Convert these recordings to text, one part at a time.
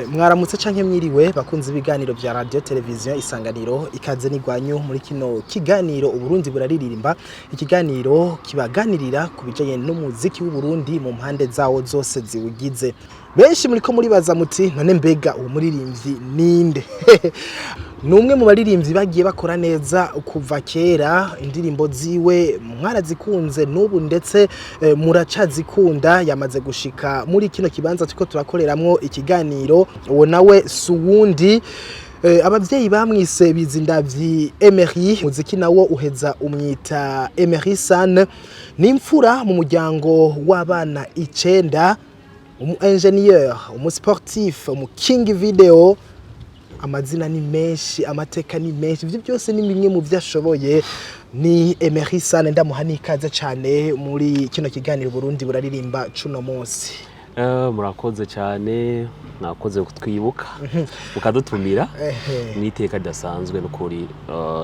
Mwaramutse canke mwiriwe, bakunze ibiganiro vya Radio Televiziyo Isanganiro. Ikaze n'igwanyu muri kino kiganiro Uburundi Buraririmba, ikiganiro kibaganirira ku bijanye n'umuziki w'Uburundi mu mpande zawo zose ziwugize. Benshi muriko muribaza muti: "None mbega uwo muririmbyi ninde?" Ni umwe mu baririmbyi bagiye bakora neza kuva kera. Indirimbo ziwe mwarazikunze, n'ubu ndetse muracazikunda. Yamaze gushika muri kino kibanza turiko turakoreramwo ikiganiro. Uwo nawe si uwundi, abavyeyi bamwise Bizindavyi Emery, muziki nawo uheza umwita Emery San. Ni imfura mu muryango w'abana icenda, umu ingénieur, umu sportif, umu king video. Amazina ni menshi, amateka ni menshi, ivyo byose ni bimwe mu byo ashoboye. Ni Emery San, ndamuha n'ikaze cyane muri kino kiganiro Burundi Buraririmba cuno munsi. Murakoze cyane, mwakoze kutwibuka mukadutumira. N'iteka ridasanzwe n'ukuri,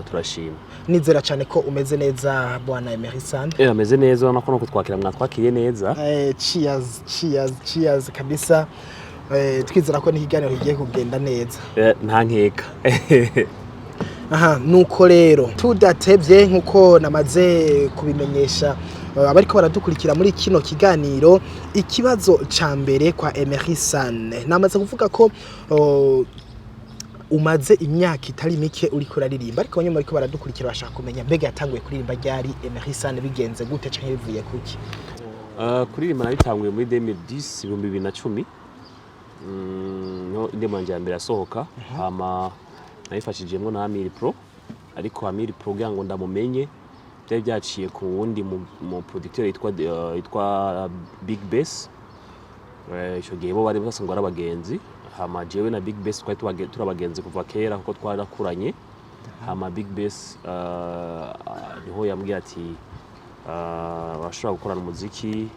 turashima. Nizera cyane ko umeze neza, bwana Emery San. Ameze neza, urabona ko no kutwakira mwatwakiriye neza. Cheers, cheers, cheers kabisa. Twizera ko n'ikiganiro kigiye kugenda neza. Nta nkeka. Aha, nuko rero tudatevye, nkuko namaze kubimenyesha abariko baradukurikira muri kino kiganiro, ikibazo ca mbere kwa Emery San: namaze kuvuga ko umaze imyaka itari mike uriko uraririmba, ariko bamwe bariko baradukurikira bashaka kumenya: mbega yatanguye kuririmba ryari Emery San, bigenze gute canke bivuye kuki? Kuririmba nabitanguye muri 2010, 2010. Niho indirimbo yanje ya mbere yasohoka. Hama nayifashijemwo na Amiri Pro, ariko Amiri Pro kugira ngo ndamumenye byari byaciye ku wundi mu producteur yitwa Big Bass. Ico gihe bo bari basanzwe ari abagenzi. Hama jewe na Big Bass twari turi abagenzi kuva kera kuko twarakuranye. Hama Big Bass niho yambwiye ati urashobora gukorana umuziki,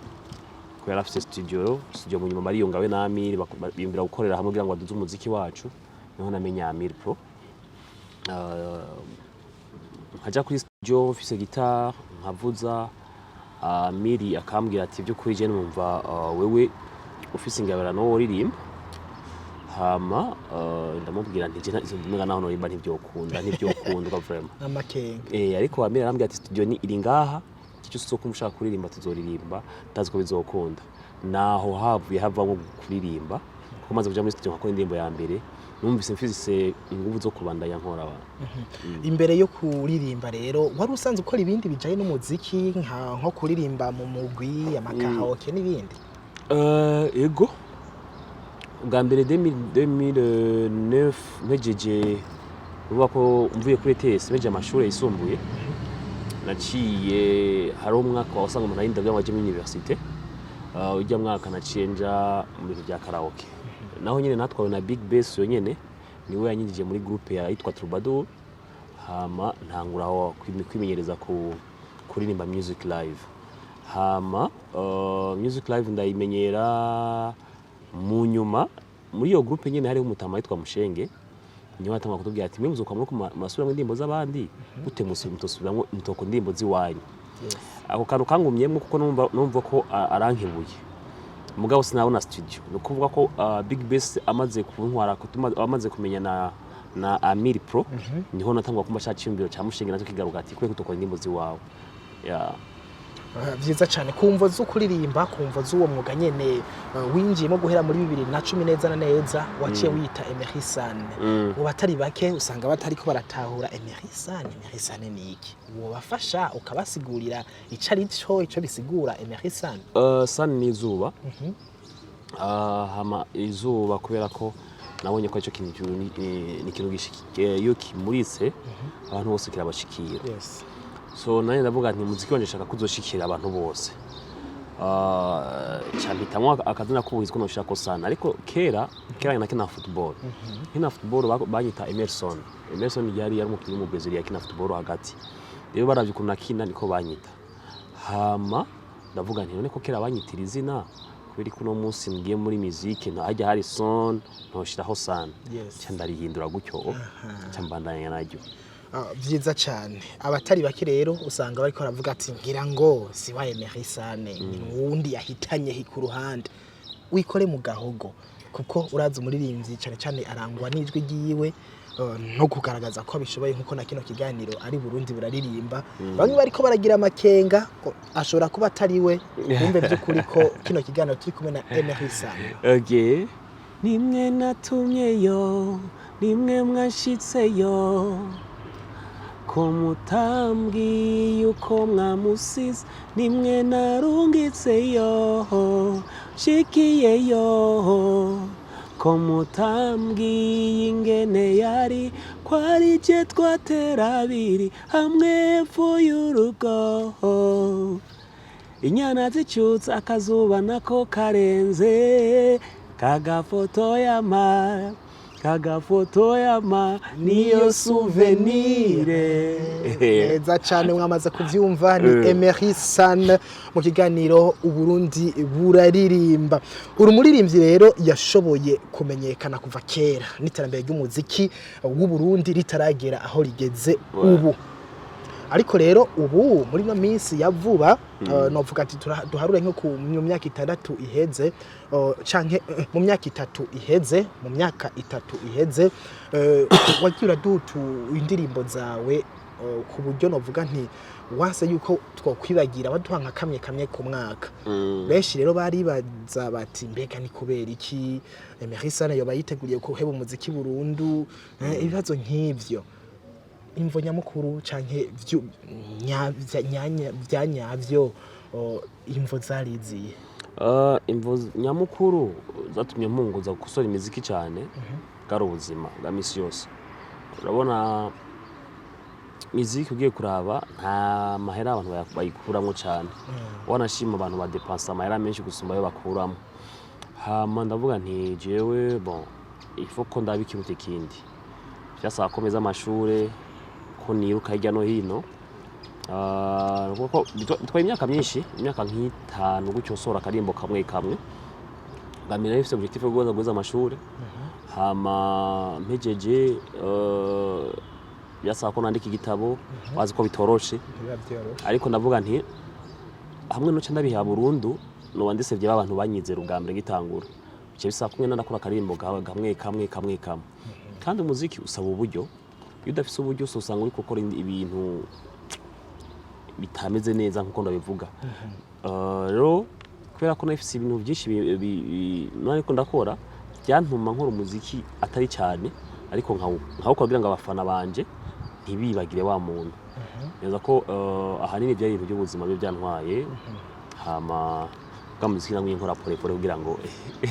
ko yari afise studio. Mu nyuma bariyunga we na Amir, biyumvira gukorera hamwe kugira ngo baduze umuziki wacu. Niho namenye Amir Pro. Nkaja kuri studio mfise guitare nkavuza, Amiri akambwira ati: "By'ukuri je numva wewe ufise ingabirano wo uririmba." Hama ndamubwira nti: "Je umenga naho norimba ntivyokunda vraiment." Amakenga. Ariko Amiri arambwira ati: "Studio ni iri ngaha, icyo cyose uzokumva ushaka kuririmba tuzoririmba, ndazi ko bizokunda." Naho havuye havamo kuririmba, kuko maze kuja muri studio nkakora indirimbo ya mbere, numvise mfise inguvu zo kubandanya nkora. Imbere yo kuririmba rero, wari usanzwe ukora ibindi bijanye n'umuziki, nko kuririmba mu mugwi, amakaraoke n'ibindi? Ego, ubwa mbere 2009 mpejeje, uvuga ko mvuye kuri ETS, mpejeje amashuri yisumbuye, naciye, hari umwaka wasanga umuntu arinda kugira ngo aje muri université. Ujya mwaka naciye nja mu bintu bya karaoke. Naho nyene natwawe na Big Bass, yo nyene niwe yanyinjije muri groupe ya yitwa Troubadour. Hama ntangura aho kwimenyereza ku kuririmba music live. Hama music live ndayimenyera. Mu nyuma muri iyo groupe nyene hariho umutama yitwa Mushenge, niwe atangwa kutubwira ati: "Mwe muzokwa muri murasubiramwo indirimbo z'abandi gute? Mutosubiramwo mutoko indirimbo z'iwanyu." Ako kantu kangumyemwo, kuko numva ko arankebuye, mugabo sinabona studio. Ni ukuvuga ko Big Bass amaze kuntwara, amaze kumenya na Amiri Pro, niho natangwa kumva ca ciyumviro ca Mushenge nacyo kigaruka, ati: "Kwe kutokora indirimbo ziwawe?" Yeah. Vyiza cane. Ku mvo zo kuririmba, ku mvo z'uwo mwuga nyene winjiyemo guhera muri 2010 neza na neza, waciye wiyita Emery San. Mu batari bake usanga batariko baratahura Emery San. Emery San ni iki? Wobafasha ukabasigurira ico ari cyo, ico bisigura Emery San? Sun ni izuba. Hama izuba kubera ko nabonye ko aricyo kintu ni ikintu iyo kimuritse abantu bose kirabashikira. So nanjye ndavuga nti umuziki wanje nshaka kuzoshikira abantu bose. Ca mpitamwo akazina k'ubuhizi ko noshirako San. Ariko kera kera nakina football, nkina football banyita Emerson. Emerson yari umukinyi w'umubrezil yakina football hagati. Rero baravye ukuntu nakina niko banyita. Hama ndavuga nti: "None ko kera banyitira izina, kubera ko uno munsi ngiye muri musique hajya hari son, ntoshiraho San?" Ca ndarihindura gutyo, ca mbandanya naryo. Vyiza cane. Abatari bake rero usanga bariko baravuga ati: "Ngira ngo si wa Emery San, ni uwundi yahitanye ku ruhande." Wikore mu gahogo. Kuko urazi, umuririmbyi cyane cyane arangwa n'ijwi ryiwe, no kugaragaza ko abishoboye, nkuko na kino kiganiro ari Burundi buraririmba. Bamwe bariko baragira amakenga ko ashobora kuba atari we. Bumve by'ukuri ko kino kiganiro turi kumwe na Emery San. Okay. Nimwe natumyeyo, nimwe mwashitseyo, ko mutambwiye uko mwamusize. Nimwe narungitseyo, nshikiyeyo, ko mutambwiye ingene yari, ko ari je twatera abiri hamwe hepfo y'urugo. Inyana zicutse, akazuba nako karenze, kagafoto yama, kagafoto yama, niyo souvenir. Neza cyane, mwamaze kubyumva, ni Emery San mu kiganiro Uburundi buraririmba. Uri umuririmbyi rero yashoboye kumenyekana kuva kera n'iterambere ry'umuziki w'u Burundi ritaragera aho rigeze ubu. Ariko rero ubu muri ino minsi ya vuba, novuga ati duharure nko mu myaka 6 iheze, canke mu myaka 3 iheze, mu myaka 3 iheze, wagiye uraduta indirimbo zawe, ku buryo novuga nti wase yuko twokwibagira baduha nka kamwe kamwe ku mwaka. Benshi rero baribaza bati: "Mbega ni kubera iki Emery San yoba yiteguriye guheba umuziki burundu?" Ibibazo nk'ivyo. Imvo nyamukuru canke vya nyavyo, imvo zariziye? Imvo nyamukuru zatumye mpunguza gusora imiziki cyane bwari ubuzima bwa misi yose. Urabona, miziki ugiye kuraba nta mahera abantu bayikuramwo cyane. Wanashima abantu badepansa amahera menshi gusumba ayo bakuramo. Hama ndavuga nti: "Jewe, bon, il faut ko ndaba ikiruta ikindi." Vyasaba ko meza amashure, ko niruka hirya no hino. Kuko bitwaye imyaka myinshi, imyaka nk'itanu gutyo, usohora akarimbo kamwe kamwe. Bwa mbere nari mfise objectif yo guheza amashure. Hama mpejeje, byasaba ko nandika igitabo, wazi ko bitoroshe. Ntibiba vyoroshe. Ariko ndavuga nti hamwe noca ndabiha burundu, noba ndisevye ba bantu banyizera ubwa mbere ngitangura. Bica bisaba kumwe ndakora akarimbo kamwe kamwe kamwe kamwe. Kandi umuziki usaba uburyo. Iyo udafise uburyo usanga uriko ukora ibintu bitameze neza, nkuko ndabivuga. Rero kubera ko nafise ibintu byinshi nariko ndakora, byantuma nkora umuziki atari cyane, ariko nkawukora kugira ngo abafana banje ntibibagire wa muntu neza ko ahanini byari ibintu by'ubuzima byo byantwaye. Hama bwa muziki namwe nkora pole pole kugira ngo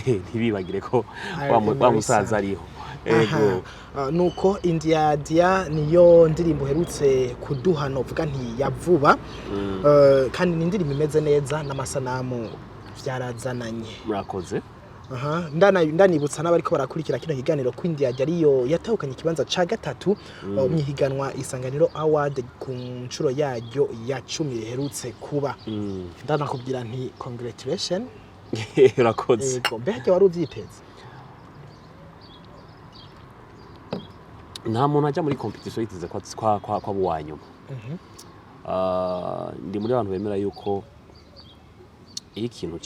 ntibibagire ko wa musaza ariho. Ego. Nuko Indiadia niyo ndirimbo uherutse kuduha, novuga nti ya vuba. Kandi ni indirimbo imeze neza, n'amasanamu vyarazananye. Murakoze. Aha, ndanibutsa n'abariko barakurikira kino kiganiro ko Indiadia ariyo yatahukanye ikibanza ca gatatu mu ihiganwa Isanganiro Award ku nshuro yaryo ya 10 riherutse kuba. Ndanakubwira nti congratulation. Urakoze. Ego, mbega wari uvyiteze? Nta muntu ajya muri competition yiteze ko aba uwa nyuma. Ndi muri abantu bemera yuko iyo ikintu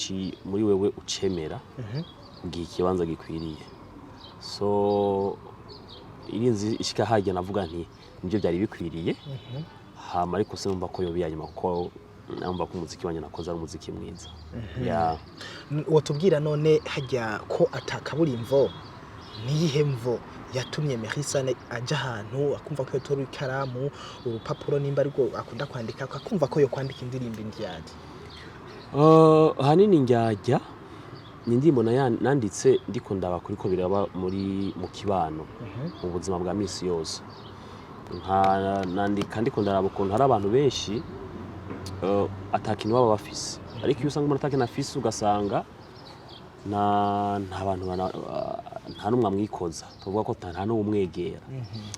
muri wewe ucemera, ugiha ikibanza gikwiriye. So irinzi ishika hajya, navuga nti nibyo byari bikwiriye. Hama ariko sinumva ko yoba iya nyuma, kuko numva ko umuziki wanjye nakoze ari umuziki mwiza. Yeah. Wotubwira none hajya ko atakaburimvo, niyihe mvo yatumye Merisane aja ahantu akumva ko yotora ikaramu, urupapuro, nimba ariko akunda kwandika, akumva ko yo kwandika indirimbo Indiadi? Ahanini njyajya ni indirimbo nanditse ndiko ndaba kuriko biraba muri mu kibano, mu buzima bwa misi yose. Nka nandika ndiko ndaraba ukuntu hari abantu benshi atakintu baba bafise, ariko iyo usanga umuntu atakintu afise, ugasanga nta bantu nta n'umwe amwikoza, tuvuga ko nta n'uwumwegera.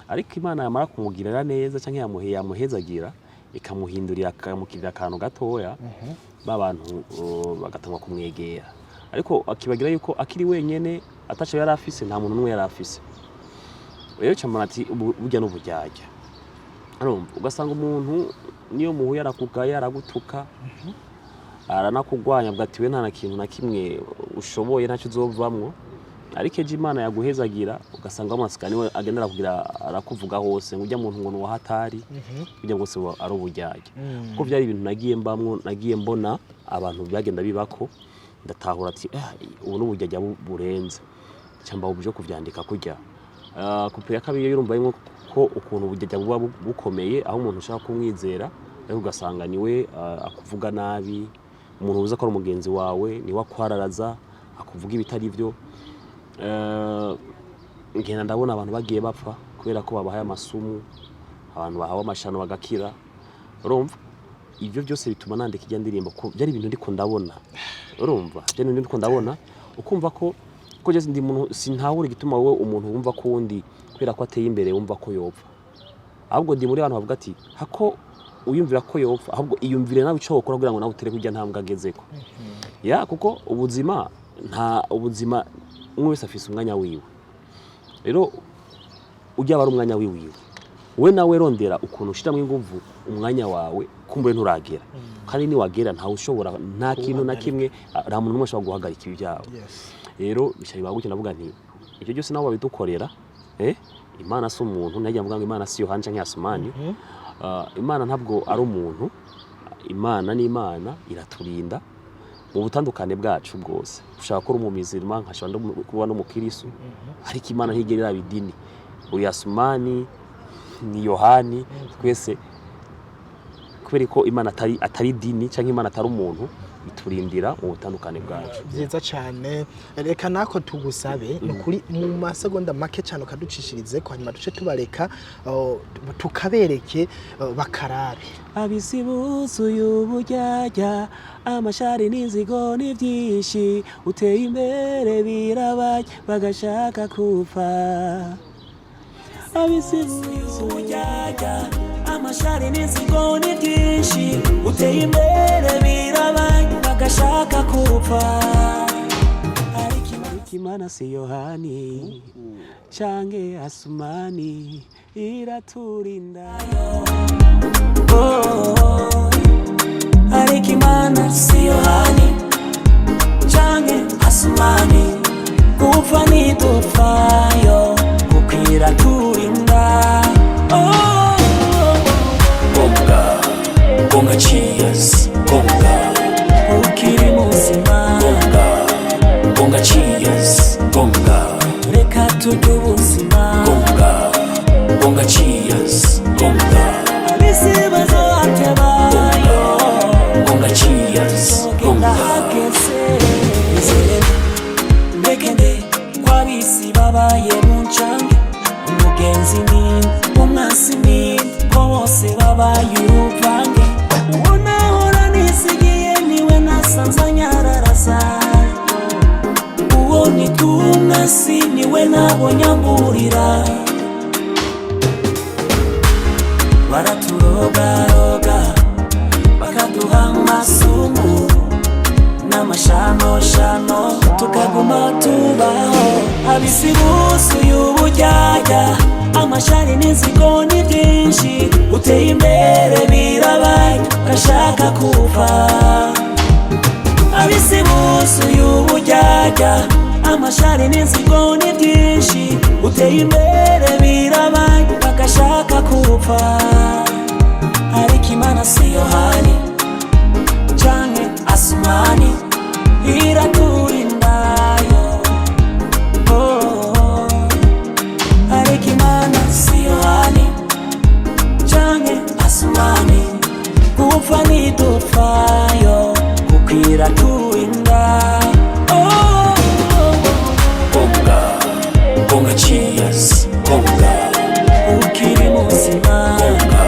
Ariko Imana yamara kumugirira neza canke yamuhezagira, ikamuhindurira, akamukirira akantu gatoya, ba bantu bagatangwa kumwegera. Ariko akibagira yuko akiri wenyene ataco yari afise, nta muntu n'umwe yari afise. Rero ca mbona ati burya n'uburyarya. Urumva, ugasanga umuntu niyo muhuye arakugaya, aragutuka, aranakugwanya, avuga ati: "We nta na kintu na kimwe ushoboye, ntacyo uzovamwo." Ariko ejo Imana yaguhezagira, ugasanga amasika niwe agenda arakugira, arakuvuga hose ngo ujya muntu ngo ni uwahatari, kugira ngo se ari uburyarya. Kuko byari ibintu nagiye mbamwo, nagiye mbona abantu byagenda bibako, ndatahura ati ubu ni uburyarya burenze, cyangwa uburyo kuvyandika kurya. Couplet ya kabiri yo urumva yuko ko ukuntu uburyarya buba bukomeye, aho umuntu ushaka kumwizera ariko ugasanga niwe akuvuga nabi. Umuntu uzi ko ari umugenzi wawe niwe akwararaza, akuvuga ibitari byo. Ngenda ndabona abantu bagiye bapfa kubera ko babahaye amasumu, abantu bahawe amashano bagakira. Urumva ibyo byose bituma nandika ijya ndirimbo, ko byari ibintu ndiko ndabona. Urumva byari ibintu ndiko ndabona, ukumva ko je ndi muntu sintahura igituma wowe umuntu wumva ko undi kubera ko ateye imbere wumva ko yopfa. Ahubwo ndi muri abantu bavuga ati hako uyumvira ko yopfa, ahubwo iyumvire nawe ico wokora kugira ngo nawe utere kurya ntambwe agezeko. Ya, kuko ubuzima, nta ubuzima, umwe wese afise umwanya wiwe. Rero ujya aba ari umwanya wiwiwe, we nawe rondera ukuntu ushiramo inguvu umwanya wawe, kumbure nturagera, kandi niwagera ntawe ushobora, nta kintu na kimwe, nta muntu n'umwe ashobora guhagarika ibi byawe. Rero bica biba gutyo. Ndavuga nti ibyo byose nabo babidukorera, Imana si umuntu. Najya mvuga ngo Imana si Yohani canke Asumani. Imana ntabwo ari umuntu. Imana ni Imana, iraturinda mu butandukane bwacu bwose. Ushaka ko uri umumizirima, nkashobora no kuba n'umukirisu, ariko Imana ntigera iraba idini. Uri Asumani ni Yohani, twese kubera ko Imana atari idini cyangwa Imana atari umuntu, iturindira mu butandukane bwacu. Byiza cyane. Reka nako tugusabe, ni ukuri, mu masegonda make cyane ukaducishirize ko, hanyuma duce tubareka, tukabereke, bakarabe. Abisi buzuye uburyarya, amashari n'inzigo ni byinshi. Uteye imbere birabaye, bagashaka kupfa. Abisi buzuye uburyarya, amashari n'inzigo ni byinshi. Uteye imbere birabaye, bagashaka kupfa. Ariko Imana si Yohani canke Asumani, iraturinda. Oh, ariko Imana si Yohani canke Asumani, gupfa ntidupfayo kuko iraturinda. Oh, Gonga, gonga, cheers, gonga. Ukiri muzima. Gonga, gonga, cheers, gonga. Reka turye ubuzima. Gonga, gonga, cheers, gonga. Abisi bazohatebayo. Gonga, cheers, Genda gonga. hageze izere mbegende kwabisi babaye mu ncange. Umugenzi ni umwansi, ni ko bose babaye uruvange. Uwo nahora nisigiye niwe nasanze anyararaza. Uwo ni tumwasi niwe nabonye amburira. Baraturogaroga, bakaduha amasumu n'amashanoshano, tukaguma tubaho. Abisi buzuye uburyarya, amashari n'inzigo ni byinshi. Uteye imbere birabaye, gashaka kuva. Abisi buzuye uburyarya, amashari n'inzigo ni byinshi. Uteye imbere birabaye, bagashaka kupfa. Ariko Imana si Yohani canke Asumani, iraturindayo. Oh, ariko Imana si Yohani canke Asumani, gupfa ntidupfayo kuko iraturinda. Oh, Gonga, gonga, cheers, gonga. Ukiri muzima. Gonga,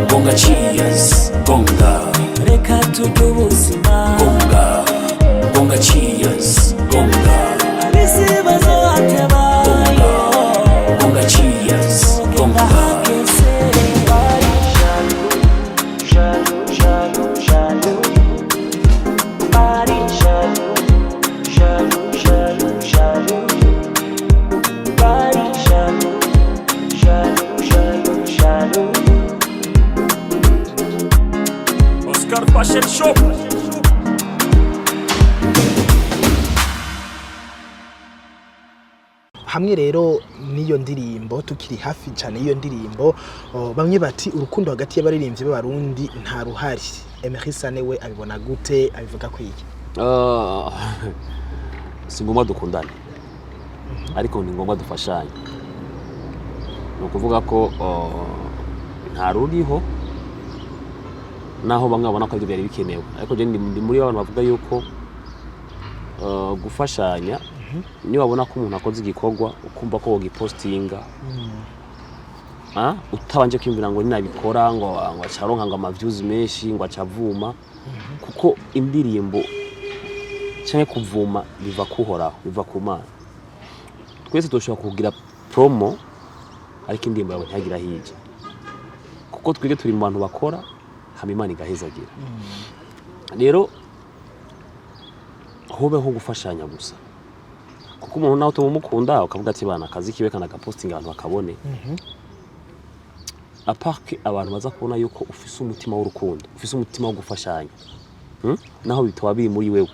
gonga, cheers, gonga. Reka turye ubuzima. Gonga, gonga, cheers, gonga. Abisi bazohatebayo. Gonga, cheers, Genda gonga. hageze. Jaloux, jaloux, jaloux, Paris jaloux, jaloux, jaloux, jaloux, Paris jaloux, jaloux, jaloux, jaloux. Oscar Fashion Shop. Hamwe rero n'iyo ndirimbo, tukiri hafi cyane y'iyo ndirimbo, bamwe bati urukundo hagati y'abaririmbyi b'Abarundi nta ruhari. Emery Sane we abibona gute? Abivuga ko iki? Si ngombwa dukundane, ariko ni ngombwa dufashanye. Ni ukuvuga ko nta ruriho, naho bamwe babona ko aribyo byari bikenewe, ariko je ndi muri abantu bavuga yuko gufashanya, niba wabona ko umuntu akoze igikorwa ukumva ko wogipostinga, utabanje kwiyumvira ngo ninabikora ngo acaronka ngo ama views menshi, ngo acavuma, kuko indirimbo canke kuvuma biva kuhoraho, biva ku Mana. Twese dushobora kugira promo, ariko indirimbo yawe ntiyagira hija, kuko twebwe turi mu bantu bakora hama Imana igahezagira. Rero hobeho gufashanya gusa, kuko umuntu nawe utuma umukunda ukavuga ati bana akazi kiwe kana gapostinga abantu bakabone, à part que abantu baza kubona yuko ufise umutima w'urukundo, ufise umutima wo gufashanya, Naho bitaba biri muri wewe,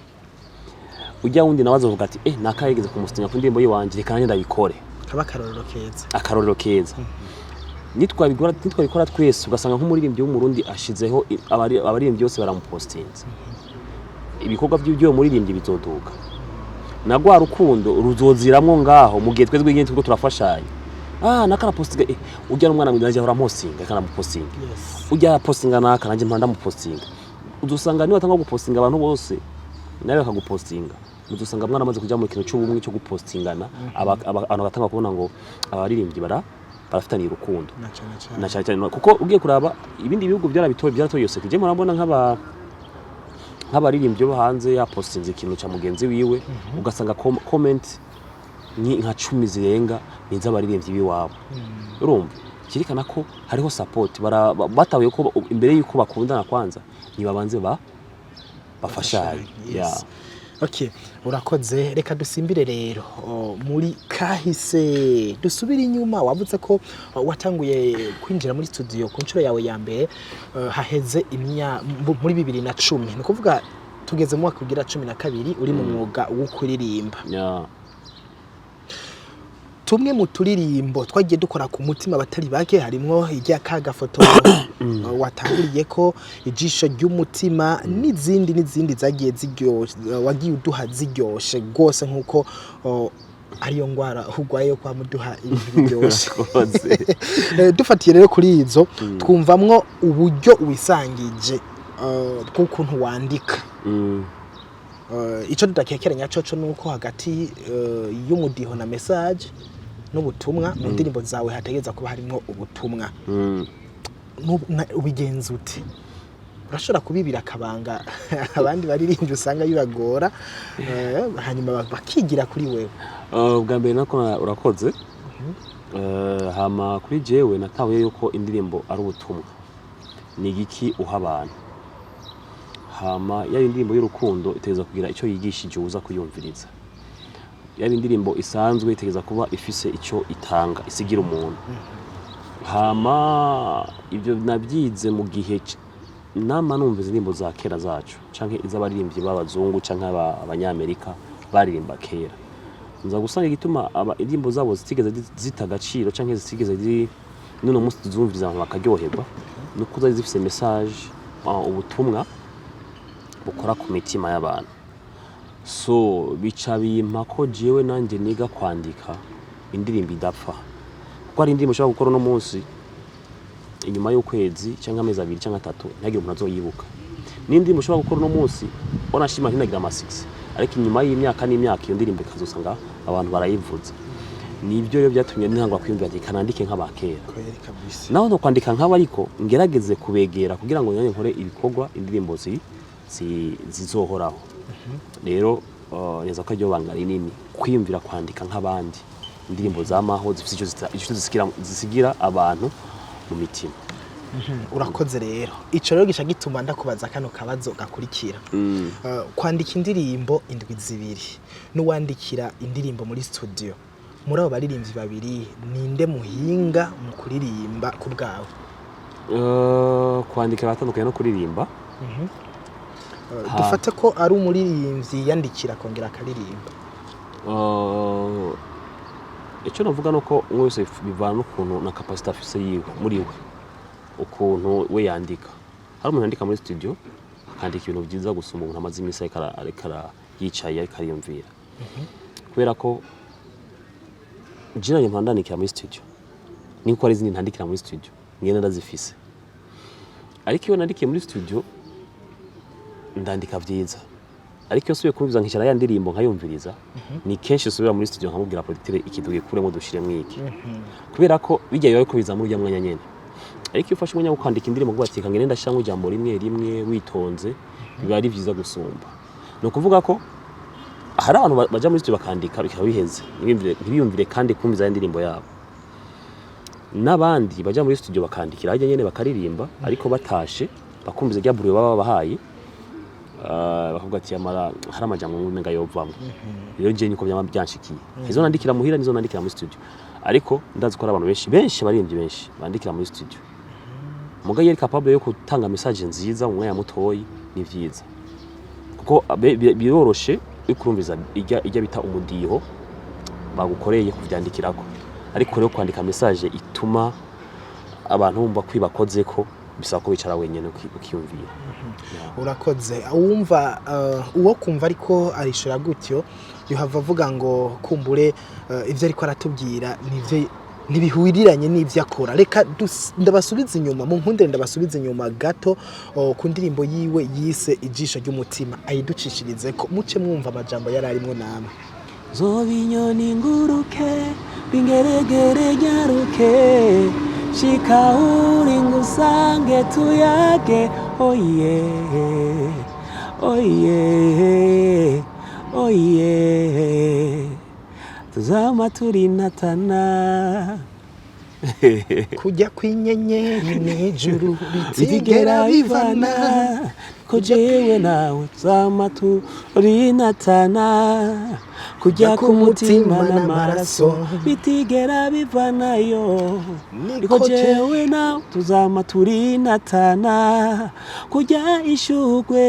ujya wundi nawe azovuga ati naka yigeze kumustinga ku ndirimbo yiwanje, reka nanjye ndabikore. Kaba akarorero keza. Akarorero keza. Nitwabikora twese, ugasanga nk'umuririmbyi w'Umurundi ashizeho abaririmbyi bose baramupostinze, ibikorwa by'uwo muririmbyi bizoduka, na rwa rukundo ruzoziramwo ngaho. Mu gihe twebwe nyine turiko turafashanya, naka arapostinga, ujya n'umwana mwiza nanjye ahora ampostinga, reka ndamupostinga. Ujya arapostinga naka, nanjye mpora ndamupostinga. Uzosanga niba atanga gupostinga abantu bose nawe bakagupostinga, uzosanga mwaramaze kuja mu kintu c'ubumwe cyo gupostingana. Abantu bagatanga kubona ngo abaririmbyi barafitaniye urukundo. Na cyane cyane. Na cyane cyane kuko ugiye kuraba ibindi bihugu byarabitoye, byaratoye yose kije murabona nk'abaririmbyi bo hanze yapostinze ikintu ca mugenzi wiwe, ugasanga comment nka 10 zirenga ni iz'abaririmbyi b'iwabo. Urumva cyerekana ko hariho support. Batahuye ko imbere y'uko bakundana kwanza nibabanze bafashanye. Yes. Yeah. Okay, urakoze. Reka dusimbire rero muri kahise, dusubire inyuma. Wavuze ko watanguye kwinjira muri studio ku nshuro yawe ya mbere haheze muri 2010, ni ukuvuga tugeze mu mwaka ugira 12 uri mu mwuga wo kuririmba. Yeah. Tumwe mu turirimbo twagiye dukora ku mutima abatari bake harimwo irya ka gafoto watanguriye ko, Ijisho ry'Umutima, n'izindi n'izindi zagiye ziryoshe, wagiye uduha ziryoshe rwose, nk'uko ariyo ngwara urwaye yo kwa muduha ibintu biryoshe. Urakoze. Dufatiye rero kuri izo, twumvamwo uburyo wisangije bw'ukuntu wandika. Ico tudakekeranya coco nuko hagati y'umudiho na message n'ubutumwa mu ndirimbo zawe hategereza kuba harimwo ubutumwa. Ubigenza ute? Urashobora kubibira akabanga abandi baririmbyi usanga bibagora, hanyuma bakigira kuri wewe? Ubwa mbere nako urakoze. Hama kuri jewe natahuye yuko indirimbo ari ubutumwa, ni igiki uha abantu. Hama yaba indirimbo y'urukundo itegereza kugira icyo yigishije uza kuyumviriza, yaba indirimbo isanzwe itegereza kuba ifise icyo itanga, isigira umuntu. Hama ibyo nabyize mu gihe nama numva izi ndirimbo za kera zacu canke iz'abaririmbyi b'abazungu canke abanyamerika baririmba kera, nza gusanga igituma indirimbo zabo zitigeze zita agaciro canke zitigeze n'uno munsi tuzumviriza abantu bakaryoherwa, nuko zari zifise message, ubutumwa bukora ku mitima y'abantu. So bica bimpa ko jewe nanje niga kwandika indirimbo idapfa, kuko hari indirimbo ushobora gukora uno munsi, inyuma y'ukwezi cyangwa amezi 2 cyangwa 3 ntihagire umuntu azoyibuka, n'indirimbo ushobora gukora uno munsi wanashima ntinagira ama succès, ariko inyuma y'imyaka n'imyaka iyo ndirimbo ikazosanga abantu barayivuza. Nibyo rero byatumye ntangwa kwiyumvira ati kanandike nk'abakera. Kweri kabisa. Naho no kwandika nk'abo, ariko ngerageze kubegera kugira ngo nanjye nkore ibikorwa, indirimbo zizohoraho. Rero neza ko aryo banga rinini, kwiyumvira kwandika nk'abandi indirimbo zamaho zifite icyo zisigira abantu mu mitima. Urakoze. Rero ico rero gica gituma ndakubaza kano kabazo gakurikira. Kwandika indirimbo indwi 2 n'uwandikira indirimbo muri studio, muri abo baririmbyi babiri ninde muhinga mu kuririmba ku bwawe? Kwandika biratandukanye no kuririmba. Dufate ko ari umuririmbyi yandikira akongera akaririmba. Icyo navuga ni uko umwe wese bivana n'ukuntu na capacité afise yiwe muri we, ukuntu we yandika. Hari umuntu yandika muri studio akandika ibintu byiza gusumba umuntu amaze iminsi ariko yicaye ariko ariyumvira, kubera ko je nanje mpora muri studio, niko hari izindi ntandikira muri studio ngenda ndazifise. Ariko iyo nandikiye muri studio ndandika vyiza, ariko iyo nsubiye kumviriza nkicara ya ndirimbo nkayumviriza, ni kenshi nsubira muri studio nkamubwira producteur: "Iki tugikuremo, dushiremo iki", kubera ko bijya biba ariko biza muri urya mwanya nyene. Ariko iyo ufashe umwanya wo kwandika indirimbo ngo ati ngende ndashiramo ijambo rimwe rimwe witonze, biba ari vyiza gusumba. Ni ukuvuga ko hari abantu baja muri studio bakandika bikaba biheze, ntibiyumvire kandi kumviza ya ndirimbo yabo, n'abandi baja muri studio bakandikira harya nyene bakaririmba, ariko batashe bakumviza rya brouillon baba babahaye, bakavuga ati yamara hari amajambo umenga yovamwo. Rero je niko byama byanshikiye, izo nandikira muhira nizo nandikira muri studio, ariko ndazi ko hari abantu benshi benshi, abaririmbyi benshi bandikira muri studio. Muga iyo ari capable yo gutanga message nziza mu mwanya mutoyi ni vyiza, kuko biroroshe iyo kurumviza ijya bita umudiho bagukoreye kuvyandikirako. Ariko rero kwandika message ituma abantu bumva kwibakozeko bisaba ko wicara wenyene ukiyumvira. Urakoze. Uwumva uwo kumva ariko arishura gutyo yohava avuga ngo kumbure ivyo ariko aratubwira nivyo ntibihuriranye n'ivyo akora. Reka ndabasubiza inyuma mu nkundire, ndabasubiza inyuma gato ku ndirimbo yiwe yise "Ijisho ry'Umutima", ayiducishirize ko muce mwumva amajambo yari arimwo namwe. Zoba inyoni nguruke, bingeregere nyaruke, shika uri ngusange tuyage, oye oye oye, tuzama turinatana. Kujya kw'inyenyeri mw'ijuru bitigera bivana, ko jewe nawe tuzama turinatana, kujya ku mutima n'amaraso bitigera bivanayo, niko jewe nawe tuzama turinatana, kujya ishugwe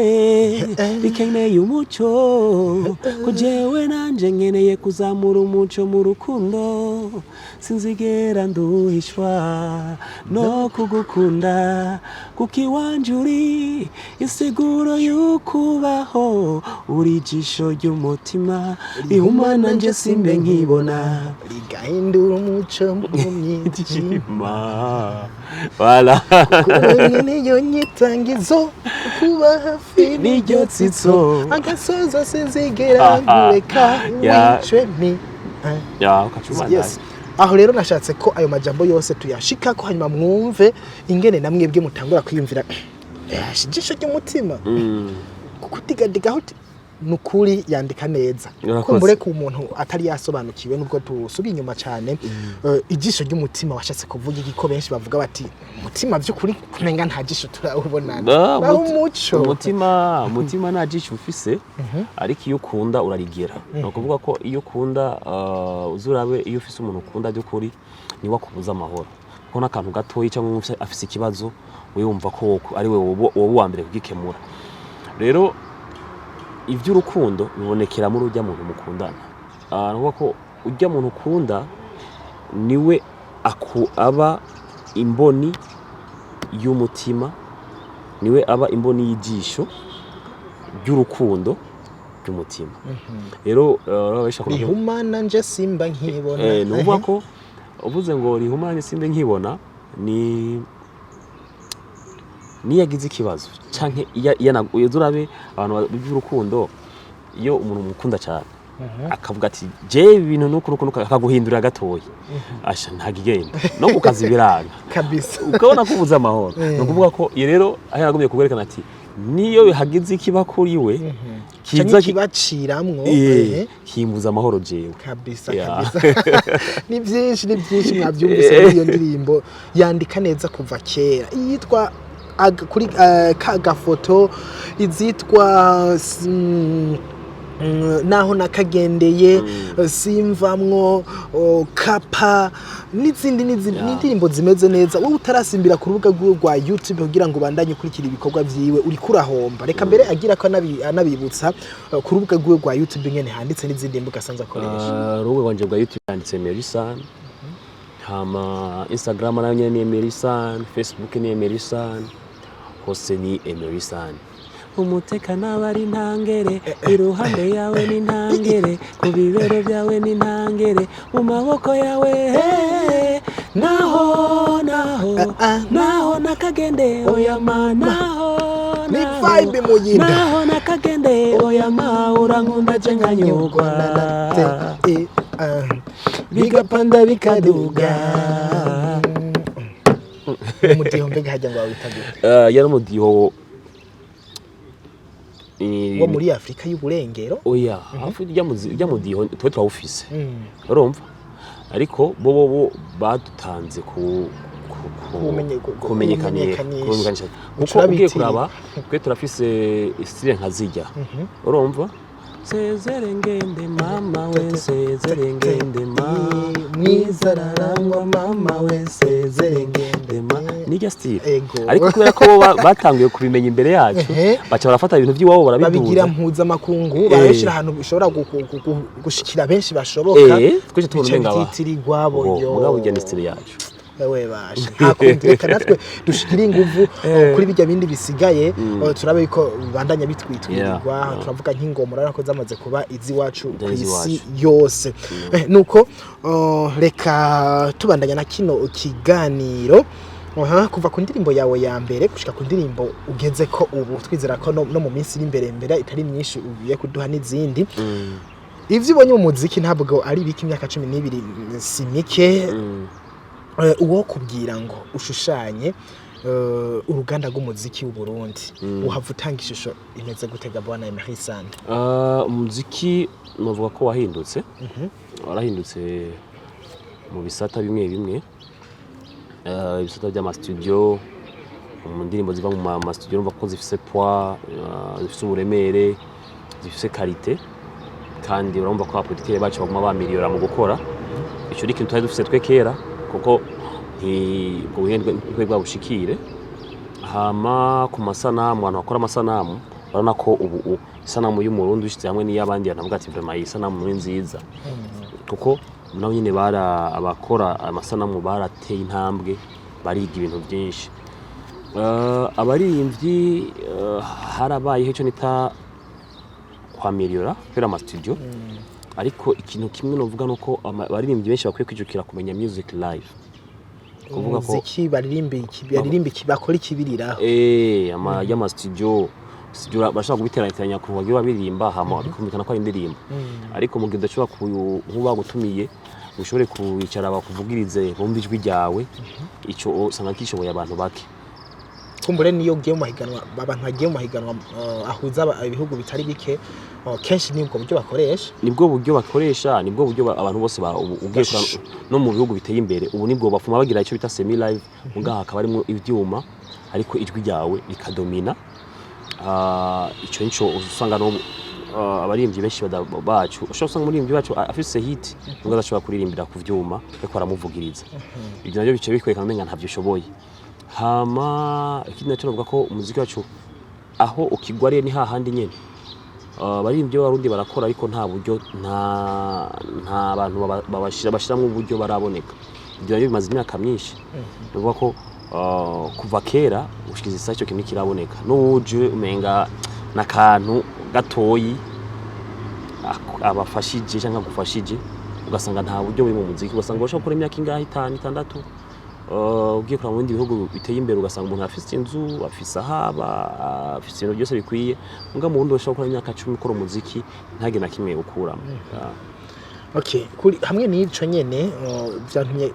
rikeneye umuco, ko jewe nanje nkeneye kuzamura umuco mu rukundo. Sinzigera nduhishwa no kugukunda, kuko iwanje uri isiguro y'ukubaho, uri ijisho ry'umutima rihumana nje simbe nkibona, rigahindura umuco mu mwijima. Voilà. Kumwe niyo nyitangizo, kuba hafi niryo tsitso. Agasoza sinzigera ngureka, wicwe mi Ya ukacuma. Yes. Aho rero nashatse ko ayo majambo yose tuyashikako, hanyuma mwumve ingene namwebwe mutangura kwiyumvira: "Ijisho ry'umutima", kukudigadigaho nukuri yandika neza. Urakoze. Kumbure ku muntu atari yasobanukiwe, nubwo tusubiye inyuma cyane, ijisho ry'umutima washatse kuvuga iki? Ko benshi bavuga bati umutima by'ukuri kumenga nta jisho turawubonana, naho umuco. Umutima nta jisho ufise, ariko iyo ukunda urarigera. Ni ukuvuga ko iyo ukunda, uzurabe iyo ufise umuntu ukunda by'ukuri niwe akubuza amahoro, kuko n'akantu gatoyi cyangwa afise ikibazo wumva ko ari we woba uwa mbere kugikemura. Rero iby'urukundo bibonekera muri ujya muntu mukundana. Ni ukuvuga ko ujya muntu ukunda niwe aba imboni y'umutima, niwe aba imboni y'ijisho ry'urukundo ry'umutima. Rero benshi bakunda Rihumana nje simba nkibona. Ni ukuvuga ko uvuze ngo rihumane simbe nkibona, ni niyo agize ikibazo canke iyo urabe abantu by'urukundo, iyo umuntu mukunda cyane akavuga ati je ibintu nuku nuku nuku, akaguhindurira gatoya, asha ntagigenda no ku kazi biranga, ukabona ko ubuze amahoro. Ni ukuvuga ko iyo rero aho yaragumye kugwerekana ati niyo hagize ikiba kuri we kiza kiza kibaciramwo. Kimbuza amahoro jewe. Kabisa. Yeah. Kabisa, ni byinshi, ni byinshi mwabyumvise muri iyo ndirimbo. Yandika neza kuva kera, iyitwa kuri ka gafoto, izitwa Naho nakagendeye, simvamwo, kapa n'izindi n'izindi. N'indirimbo zimeze neza. Wowe utarasimbira ku rubuga rwiwe rwa YouTube kugira ngo ubandanye ukurikira ibikorwa vyiwe, uriko urahomba. Reka mbere agira ko anabibutsa ku rubuga rwiwe rwa YouTube nyene handitse n'izindi mbuga asanzwe akoresha. Urubuga rwanje rwa YouTube yanditse Emery Sun, hama Instagram nayo nyene ni Emery Sun, Facebook ni Emery Sun, hose ni Emery Sun. Umutekano aba ari ntangere, iruhande yawe ni ntangere, ku bibero byawe ni ntangere, mu maboko yawe, hey, naho naho naho nakagende oya ma naho Ni naho, vibe muyinda. Naho nakagende oya ma, urankunda je nkanyurwa. Bigapanda bikaduga. Umudiho mbega hajya ngo wawita gute? Yari umudiho Wo muri Afurika y'uburengero? Oya, hafi rya mudiho twe turawufise, urumva, ariko bo badutanze ku kumenyekanisha. Kumenyekanisha, kuko ugiye Turabitirira. kuraba twe turafise style nka zijya, urumva, sezere ngende mama we, sezere ngende ma Mwiza ararangwa mama we, sezere ngende ma, nirya style. Ego. Ariko kubera ko bo batanguye kubimenya imbere yacu, baca barafata ibintu by'iwabo babigira barabiduza. Mpuzamakungu, barabishyira ahantu bishobora gushikira benshi bashoboka. Twese tubona bica umenga byitirirwa bo. Bo, Yo. mugabo urya ni style yacu. Ewe basha, nta kundi, reka natwe dushikire inguvu kuri bijya bindi bisigaye, turabe yuko bibandanya bitwitwirirwa. Turavuga nk'ingoma, urabona ko zamaze kuba iz'iwacu ku Iz'iwacu. isi yose. Nuko reka tubandanya na kino kiganiro. Aha, kuva ku ndirimbo yawe ya mbere gushika ku ndirimbo ugeze ko ubu, twizera ko no mu minsi iri imbere, mbere itari myinshi, ugiye kuduha n'izindi. Ivyo ubonye mu muziki ntabwo ari bike, imyaka 12 si mike. Uwo kubwira ngo ushushanye uruganda rw'umuziki w'u Burundi, uhava utanga ishusho imeze gute ga bwana Emery Sande? Umuziki navuga ko wahindutse, warahindutse mu bisata bimwe bimwe, ibisata by'amastudio, mu ndirimbo ziva mu mastudio urumva ko zifise poids, zifise uburemere, zifise qualité, kandi urumva ko abaproducteur bacu baguma bamiriyora mu gukora. Ico ni ikintu twari dufise twe kera, kuko ubwo buhinga ntibwari bwabushikire. Hama ku masanamu, abantu bakora amasanamu urabona ko ubu isanamu y'Umurundi ushize hamwe n'iy'abandi banavuga ati: "Vraiment, iyi sanamu ni nziza", kuko nabo nyine bara abakora amasanamu barateye intambwe, bariga ibintu byinshi. Abaririmbyi, harabayeho icyo nita kwameliyora kubera amastudio, ariko ikintu kimwe novuga nuko abaririmbyi benshi bakwiye kwijukira kumenya music live, kuvuga ko Umuziki baririmba iki, bakora ikibiriraho. Ama y'ama studio studio bashobora kubiterateranya ku bagiye baririmba, hama bikumvikana ko ari indirimbo, ariko mu gihe udashobora nkuba bagutumiye ushobore kwicara bakuvugirize bumve ijwi ryawe, ico usanga kishoboye abantu bake. Kumbure niyo ugiye mu mahiganwa, abantu bagiye mu mahiganwa ahuza ibihugu bitari bike, kenshi nibwo buryo bakoresha. Nibwo buryo bakoresha, nibwo buryo abantu bose ugiye no mu bihugu biteye imbere ubu nibwo bafuma bagira icyo bita semi live, mugaha hakaba harimo ivyuma ariko ijwi ryawe rikadomina. Ico nico usanga no abaririmbyi benshi bacu, ushobora usanga umuririmbyi wacu afise hit nubwo adashobora kuririmbira ku vyuma ariko aramuvugiriza. Ibyo navyo bice bikwereka umenga ntavyo ushoboye. Hama ikindi naco novuga ko umuziki wacu aho ukigwa rero ni hahandi nyene. Abaririmbyi b'Abarundi barakora, ariko nta buryo, nta bantu babashira bashiramwo uburyo baraboneka. Ibyo navyo bimaze imyaka myinshi. Bivuga ko kuva kera gushikiza isaha ico kintu kiraboneka n'uwuje umenga n'akantu gatoyi abafashije canke agufashije, ugasanga nta buryo buri mu muziki, ugasanga urashobora gukora imyaka ingahe, itanu, itandatu. Ugiye kuraba mu bindi bihugu biteye imbere, ugasanga umuntu afise inzu, afise ahaba, afise ibintu byose bikwiye. Muga mu Burundi urashobora gukora imyaka 10 ukora umuziki ntagire na kimwe ukuramo. Okay, kuri hamwe n'ico nyene, vyantumye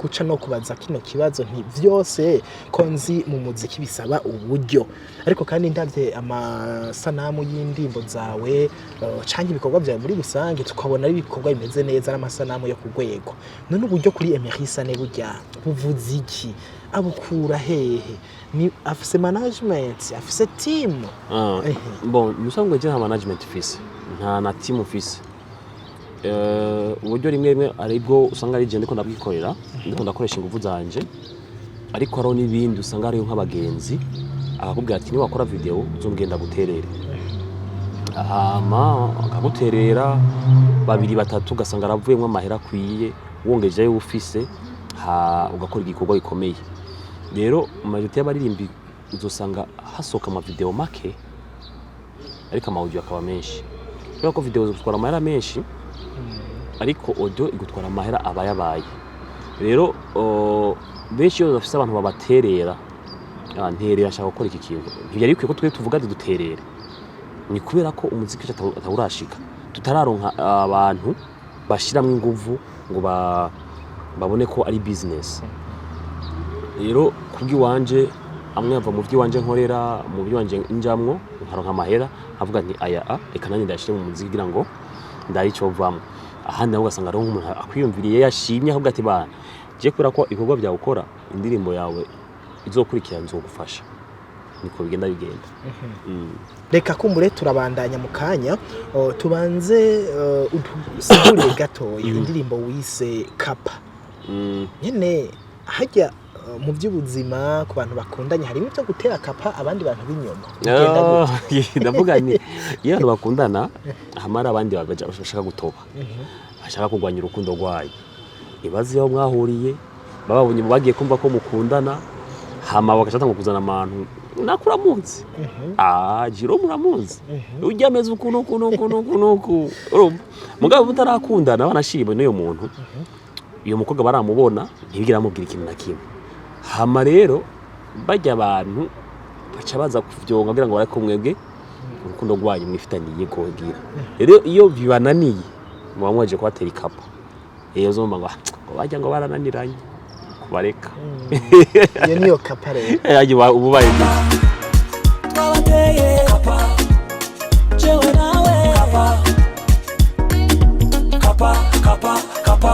guca no kubaza kino kibazo nti vyose ko nzi mu muziki bisaba uburyo, ariko kandi ndavye amasanamu y'indirimbo zawe, canke ibikorwa vyawe muri rusange, tukabona ari ibikorwa bimeze neza n'amasanamu yo ku rwego. None uburyo kuri Emery Sane burya buvuze iki? Abukura hehe? Ni afise management, afise team? Bon, musanzwe je nta management mfise, nta Nta na team mfise. Uburyo rimwe rimwe aribwo usanga ari je ndiko ndabwikorera, ndiko ndakoresha ingufu zanje, ariko hariho n'ibindi usanga hariho nk'abagenzi akakubwira ati: "Niwakora video uzombwenda guterere." Hama akaguterera babiri, batatu, ugasanga aravuyemo amahera akwiye, wongeje ayo ufise, ha ugakora igikorwa gikomeye. Rero majorité y'abaririmbi uzosanga hasohoka amavideo make, ariko ama audio akaba menshi, kubera ko video zigutwara amahera menshi, ariko audio igutwara amahera aba yabaye. Rero benshi iyo bafise abantu babaterera: "Ah, nterera, nshaka gukora iki kintu." Ntibyari bikwiye ko twe tuvuga ati duterere. Ni kubera ko umuziki wacu atawurashika, tutararonka abantu bashiramwo inguvu ngo babone ko ari business. Rero kubw'iwanje, amwe ava mu by'iwanje nkorera, mu by'iwanje njamwo nkaronka amahera, nkavuga nti: "Aya a reka nanjye ndayashire mu muziki kugira ngo ndabe ico vamwo." Ahandi naho ugasanga hariho nk'umuntu akwiyumviriye, yashimye, ahubwo ati: "Bana je kubera ko ibikorwa byawe ukora, indirimbo yawe izokurikira nzogufasha." Niko bigenda bigenda. Reka kumbure turabandanya mu kanya. Tubanze udusigurire gatoya indirimbo wise Kapa. Nyene hajya mu by'ubuzima ku bantu bakundanye harimo ibyo gutera kapa abandi bantu b'inyuma, bigenda gute? Ndavuga ni iyo abantu bakundana, hamara abandi bashaka gutoba, bashaka kurwanya urukundo rwayo, ibaze aho mwahuriye, bababonye bagiye kumva ko mukundana, hama bagashaka ngo kuzana abantu: "Nakuramunzi, ah, Jiro muramunzi, ujya ameze uku nuku nuku nuku nuku." Urumva mugabo mutarakundana, banashimwe n'uyo muntu, uyo mukobwa baramubona, ntibigera bamubwira ikintu na kimwe. Hama rero bajya abantu baca baza kuvyonga kugira ngo bareke mwebwe urukundo rwanyu mwifitaniye kogira. Rero iyo bibananiye, muba mwaje kubatera ikapa. Iyo uzumva ngo: "Ah, ngo bajya ngo barananiranye kubareka." Iyo niyo kapa rero. Yaje uba ubaye gute? Twabateye kapa, jewe nawe kapa, kapa, kapa, kapa,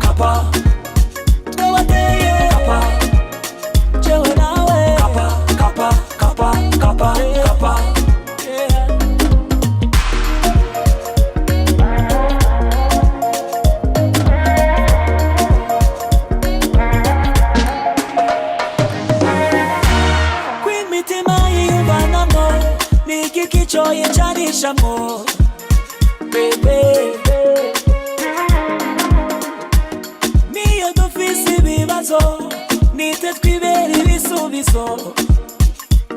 kapa. Twabateye kapa, jewe nawe kapa, kapa, kapa, kapa, kapa, yeah. Kw'imitima yiyumvanamwo, ni igiki coyicanishamwo, bébé? Niyo dufise ibibazo, nitwe twibera ibisubizo,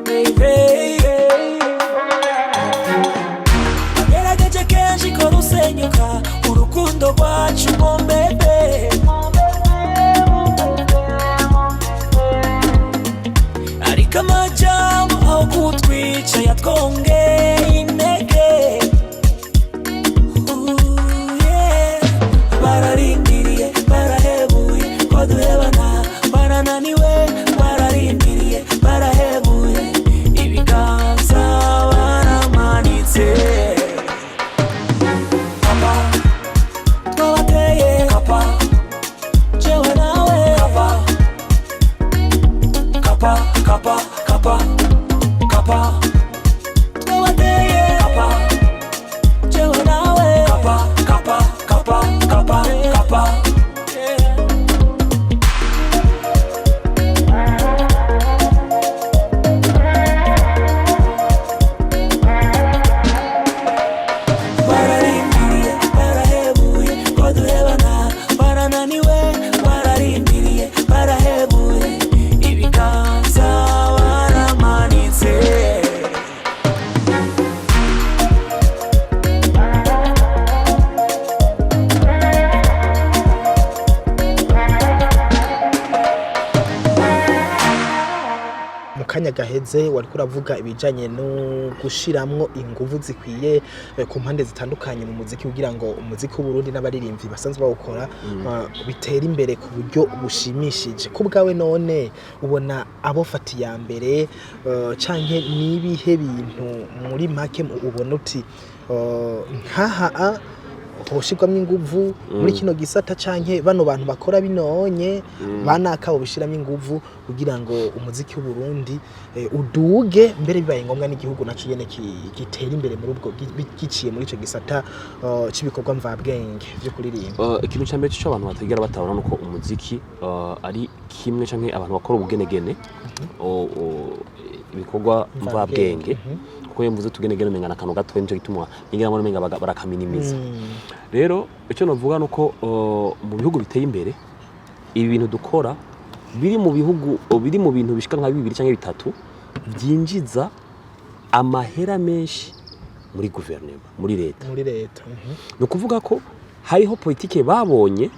bébé. Bagerageje kenshi ko rusenyuka urukundo rwacu, mon bébé. Ariko amajambo aho kutwica yatwongeye intege. Ooh, yeah. Bararindiriye, barahebuye ko duhebana, barananiwe. Bararindiriye, barahebuye, ibiganza baramanitse. Kapa, twabateye kapa, jewe nawe kapa, kapa, kapa, kapa, kapa. Twabateye kapa, jewe nawe kapa, kapa, kapa, kapa, kapa, yeah. Bararindiriye, barahebuye ko duhebana, barananiwe. Bararindiriye, barahebuye, ibiganza baramanitse. Mu kanya gaheze wariko uravuga ibijanye no gushiramwo inguvu zikwiye ku mpande zitandukanye mu muziki, kugira ngo umuziki w'Uburundi n'abaririmbyi basanzwe bawukora bitere imbere ku buryo bushimishije. Ku bwawe none ubona abo fata iya mbere, canke nibihe bintu muri make ubona uti nkaha a Hoshirwamwo inguvu muri kino gisata, canke bano bantu bakora binonye banaka bobishiramwo inguvu kugira ngo umuziki w'Uburundi uduge, mbere bibaye ngombwa n'igihugu naco nyene gitere imbere muri ubwo giciye muri ico gisata c'ibikorwa mvabwenge vyo kuririmba? Ikintu cya mbere cyo abantu batigera batabona nuko umuziki ari kimwe canke abantu bakora ubugenegene, ibikorwa mvabwenge, kuko iyo mvuze tugenegene umenga akantu gatoya, nico gituma ningira ngo umenga barakaminimiza. Rero icyo navuga nuko mu bihugu biteye imbere, ibi bintu dukora biri mu bihugu, biri mu bintu bishika nka bibiri canke bitatu byinjiza amahera menshi muri guverinoma, muri leta. Muri leta. Ni ukuvuga ko hariho politike babonye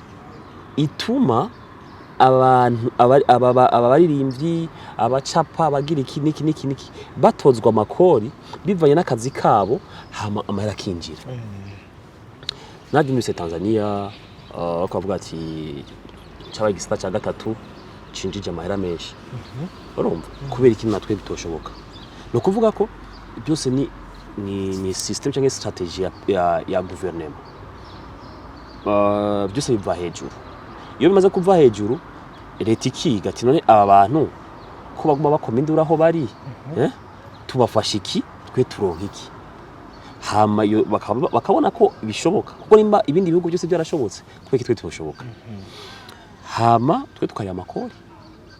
ituma abantu aba baririmbyi, abacapa, abagira iki n'iki n'iki n'iki batozwa amakori bivanye n'akazi kabo, hama amahera akinjira. Nabyumvise Tanzania, bakavuga ati cyabaye igisata cya gatatu cinjije amahera menshi. Urumva kubera iki natwe bitoshoboka? Ni ukuvuga ko byose ni system cyangwa strategy ya guverinoma. Byose biva hejuru. Iyo bimaze kuva hejuru, leta ikiga ati: "None aba bantu ko baguma bakoma induru aho bari, eh? Tubafasha iki? Twe turonka iki?" Hama iyo bakabona ko bishoboka, kuko nimba ibindi bihugu byose byarashobotse, kubera iki twe tutoshoboka? Hama twe tukariha amakori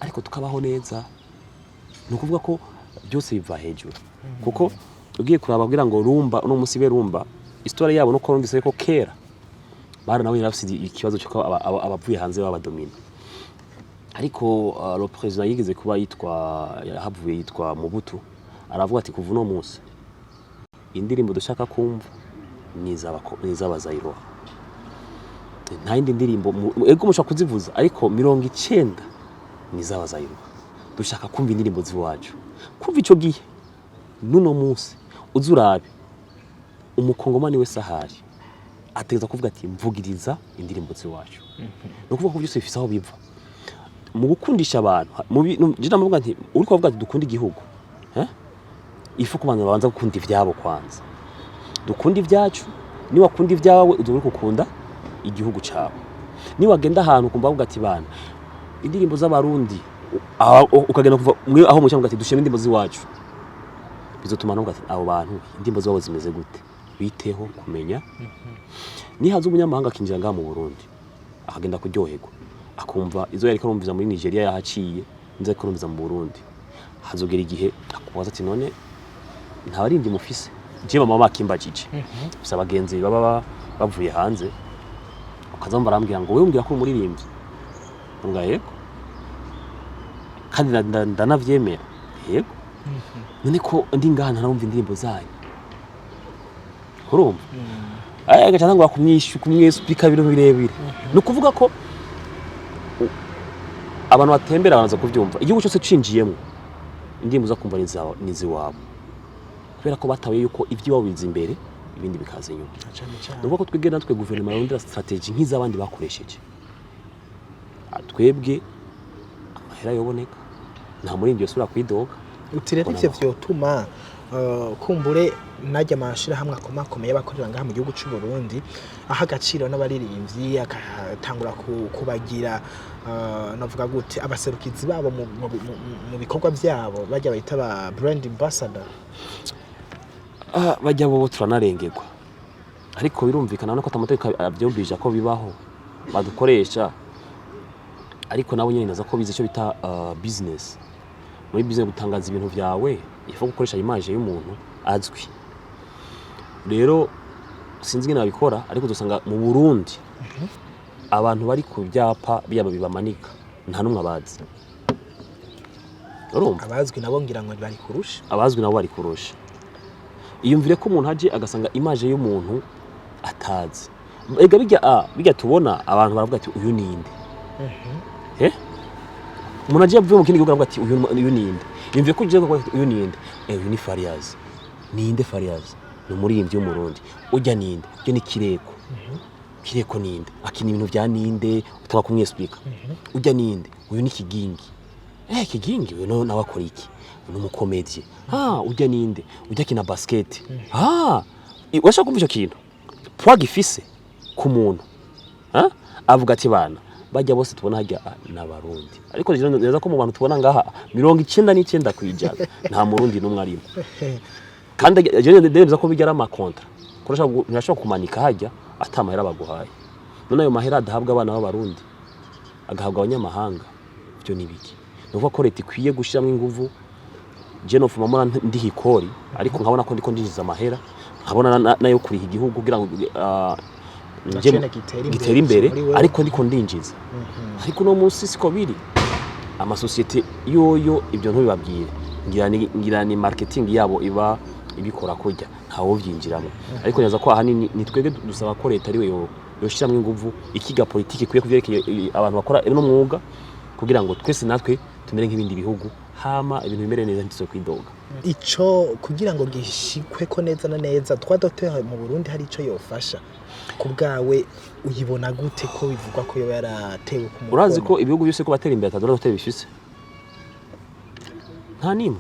ariko tukabaho neza. Ni ukuvuga ko byose biva hejuru, kuko ugiye kuraba kugira ngo rumba uno munsi ibe rumba, histoire yabo nuko numvise ko kera bara nawe yarafise ikibazo cy'uko abavuye hanze babadomina. Ariko le président yigeze kuba yitwa, yahavuye yitwa Mobutu, aravuga ati: "Kuva uno munsi indirimbo dushaka kumva ni iz'Abazayirwa, nta yindi ndirimbo. Ego mushobora kuzivuza, ariko 90 ni iz'Abazayirwa. Dushaka kumva indirimbo z'iwacu." Kuva ico gihe n'uno munsi, uze urabe umukongomani wese ahari ategereza kuvuga ati: "Mvugiriza indirimbo z'iwacu." Ni ukuvuga ko byose bifise aho biva mu gukundisha abantu. Je ndavuga nti uriko bavuga ati dukunda igihugu, eh? Ifu kubanza babanza gukunda ivyabo kwanza. Dukunda ibyacu. Niwakunda ibyawe, uzoba uri gukunda igihugu cawe. Niwagenda ahantu ukumva bavuga ati: "Bana, indirimbo z'Abarundi," ukagenda kuva mwe aho muca ati: "Dushime indirimbo z'iwacu," bizotuma navuga ati: "Abo bantu indirimbo zabo zimeze gute?" Biteho kumenya. Nihaza umunyamahanga akinjira ngaha mu Burundi, akagenda kuryoherwa, akumva izo yariko arumviza muri Nigeria yahaciye, nizo ariko arumviza mu Burundi, hazogera igihe akubaza ati: "None nta baririmbyi mufise?" Je mama bakimbajije gusa, abagenzi baba bavuye hanze, ukaza barambwira ngo: "Wewe umbwira ko uri umuririmbyi?" Mbwira: "Yego, kandi ndanavyemera, yego. None ko ndi ngaha ntarumva indirimbo zanyu?" Urumva aya gaca ntangura kumwesupika ibintu birebire. Ni ukuvuga ko abantu batembera baraza kuvyumva. Igihugu cyose cinjiyemo, indirimbo uza kumva ni iz'iwabo, kubera ko batawe yuko ivy'iwabo biza imbere, ibindi bikaza inyuma. Cane cane. Ni ukuvuga ko twebwe natwe guverinoma yarondera strategy nk'iz'abandi bakoresheje. Twebwe amahera yoboneka, nta muririmbyi yosubira kwidoga. Uti rero ivyo vyotuma kumbure najya amashirahamwe akomakomeye y'abakorera ngaha mu gihugu c'u Burundi aha agaciro n'abaririmbyi, agatangura kubagira, navuga gute, abaserukizi babo mu bikorwa vyabo, bajya bayita ba brand ambassador. Ah, bajya bobo turanarengerwa, ariko birumvikana ko atamategeko avyumvisha ko bibaho badukoresha. Ariko nabo nyene naza ko bize icyo bita business. Muri business, gutangaza ibintu vyawe ifo gukoresha image y'umuntu azwi. Rero sinzi ingene babikora, ariko uzosanga mu Burundi abantu bari ku byapa byabo bibamanika nta n'umwe abazi, urumva? Abazwi nabo ngira ngo bari kurusha. Abazwi nabo bari kurusha. Iyumvire ko umuntu aje agasanga image y'umuntu atazi. Ega bijya bijya tubona abantu baravuga ati: "Uyu ninde?" Eh, umuntu aje avuye mu kindi gihugu aravuga ati: "Uyu ninde?" Yumviye ko uje kuvuga ati: "Uyu ninde? Uyu ni Fariaz." Ninde Fariaz? Ni umuririmbyi w'Umurundi. Ujya ninde? Ujya ni Kireko. Kireko ninde? Akina ibintu vya ninde? Utaba kumwesplika. Ujya ninde? Uyu ni Kigingi. Kigingi uyu nawe akora iki? Ni umukomedie. Ah, ujya ninde? Ujya akina basket. Ah, urashaka kumva ico kintu poids gifise? ku muntu. Ha? Avuga ati bana bajya bose tubona hajya, ah, ni Abarundi, ariko neza ko mu bantu tubona ngaha 99% nta Murundi n'umwe arimo. Kandi jewe ndemeza ko bijya ari ama contrats, kuko ntashobora kumanika hajya ata mahera baguhaye. None ayo mahera adahabwa abana b'Abarundi, agahabwa abanyamahanga, ibyo ni biki? Ni ukuvuga ko leta ikwiye gushyiramo inguvu. Je nofuma mbona ndiha ikori, ariko nkabona ko ndiko ndinjiza amahera, nkabona nayo kuriha igihugu kugira ngo nje Nacyo gitere imbere, gitere imbere, muri wewe. Ariko ndiko ndinjiza. Ariko uno munsi siko biri. Amasosiyete yoyo ibyo ntubibabwire, ngira ni marketing yabo iba ibikora kurya, ntawo byinjiramo. Ariko neza ko ahanini ni twebwe dusaba ko leta ariwe yo yoshyiramo inguvu, ikiga politiki ikwiye kuvyerekeye abantu bakora ino mwuga, kugira ngo twese natwe tumere nk'ibindi bihugu, hama ibintu bimere neza, ntituze kwidoga. Ico kugira ngo gishikwe ko neza na neza, droit d'auteur mu Burundi hari ico yofasha ku bwawe? Uyibona gute ko bivugwa ko yoba yaratewe ku mukono? Urazi ko ibihugu byose ko batera imbere ata droit d'auteur bifise? Nta nimwe.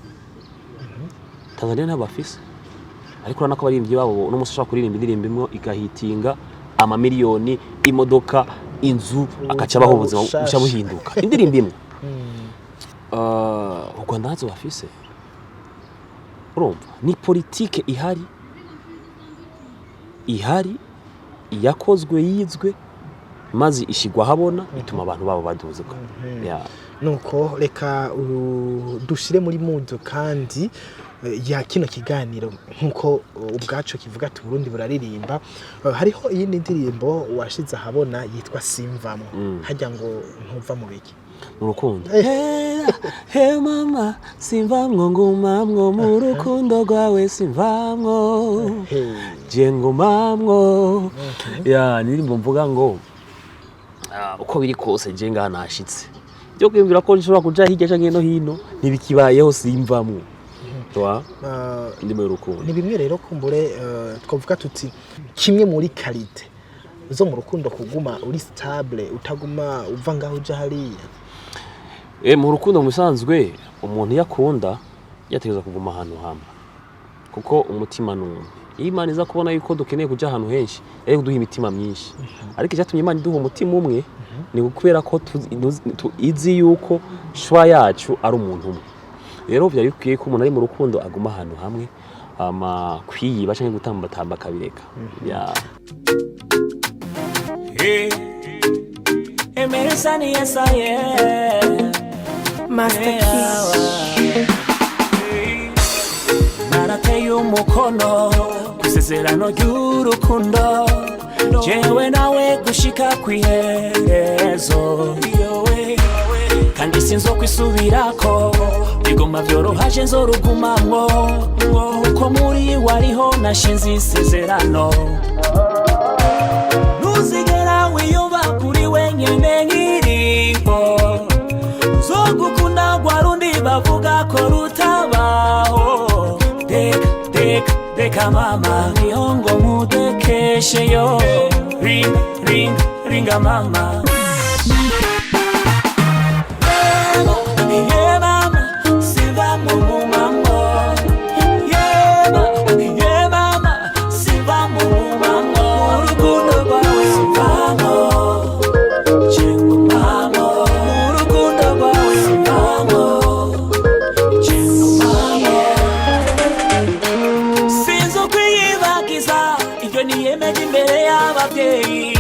Tanzania ntabwo bafise, ariko urabona ko abaririmbyi babo uno munsi ushobora kuririmba indirimbo imwe igahitinga, amamiliyoni, imodoka, inzu, agaca abaho ubuzima bushasha. Buca buhinduka, indirimbo imwe. U Rwanda ntazo bafise. Urumva ni politike ihari, ihari yakozwe, yizwe, maze ishigwa ahabona, ituma abantu babo baduzwa. Yeah. Nuko reka dushire muri mood kandi ya kino kiganiro, nkuko ubwaco kivuga ati Burundi buraririmba. Hariho iyindi ndirimbo washize ahabona yitwa Simvamo. Hajya ngo ntuva mu biki? Mu rukundo. He mama, simvamwo, ngumamwo mu rukundo rwawe, simvamwo. Hey. Je ngumamwo. Ya ndirimbo mvuga ngo uko biri kose je ngaha nashitse, byo kwiyumvira ko nshobora kuja hirya canke no hino ntibikibayeho, simvamwo. Twa ndimo y'urukundo. Ni bimwe rero kumbure, twavuga tuti kimwe muri qualité zo mu rukundo, kuguma uri stable, utaguma uva ngaho uja hariya. Mu rukundo mu bisanzwe umuntu iyo akunda yategerezwa kuguma ahantu hamwe, kuko umutima ni umwe. Iyo Imana iza kubona yuko dukeneye kuja ahantu henshi, yari kuduha imitima myinshi. Ariko icyatumye Imana iduha umutima umwe ni ukubera ko izi yuko choix yacu ari umuntu umwe. Rero vyari bikwiye ko umuntu ari mu rukundo aguma ahantu hamwe, ama kwiyiba canke gutambatamba akabireka. Ya. Hey. Emeresani yesaye. Master Key. Narateye umukono ku isezerano ry'urukundo, jewe nawe gushika kw'iherezo, kandi sinzokwisubirako. Biguma vyorohaje, nzorugumamwo, kuko muri wariho nashinze isezerano. Ntuzigera wiyumva kuri wenyene nkiriho, zogukunda rwa rundi bavuga ko rutabaho. Deka deka deka mama, niho ngo nkudekesheyo. Ringa ringa ringa mama. Yeah, mama, siva mu mamo. Yeah, yeah, mama, siva mu mamo. Urukundo rwawe sivamo, chingumamo. Urukundo rwawe sivamo, chingumamo. Sinzi ukwiyibagiza ibyo niyemeje imbere y'ababyeyi,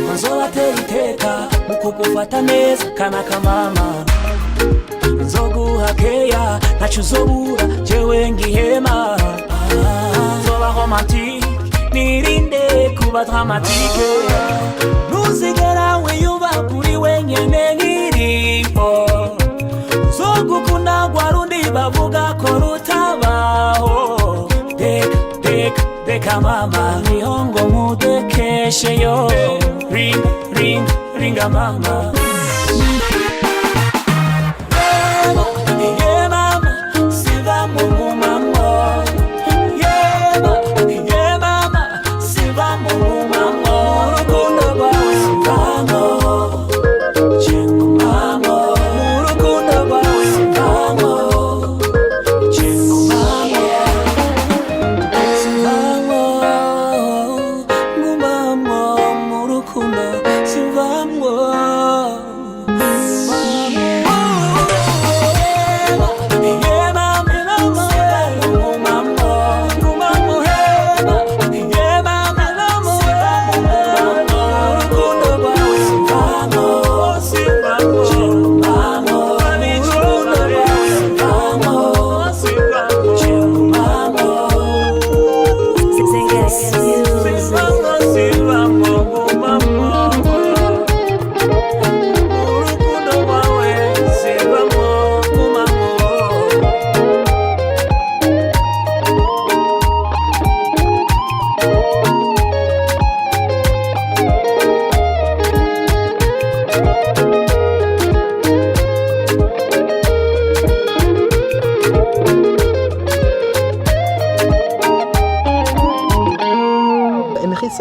ko nzobatera iteka mu kugufata neza kana kamama. Nzoguha keya, ntacyo uzobura jewe ngihema. Nzoba romantique, nirinde kuba dramatique. Ntuzigera wiyumva kuri wenyene nkiriho, zogukunda rwa rundi bavuga ko rutabaho. Deka deka deka mama, niho ngo nkudekesheyo. Ringa ringa ringa mama. Yeah, mama, siva mu mamo. Yeah, yeah, mama, siva mu mamo. Urukundo rwawe sivamo, chingumamo. Urukundo rwawe sivamo, chingumamo. Sivamo, ngumamo.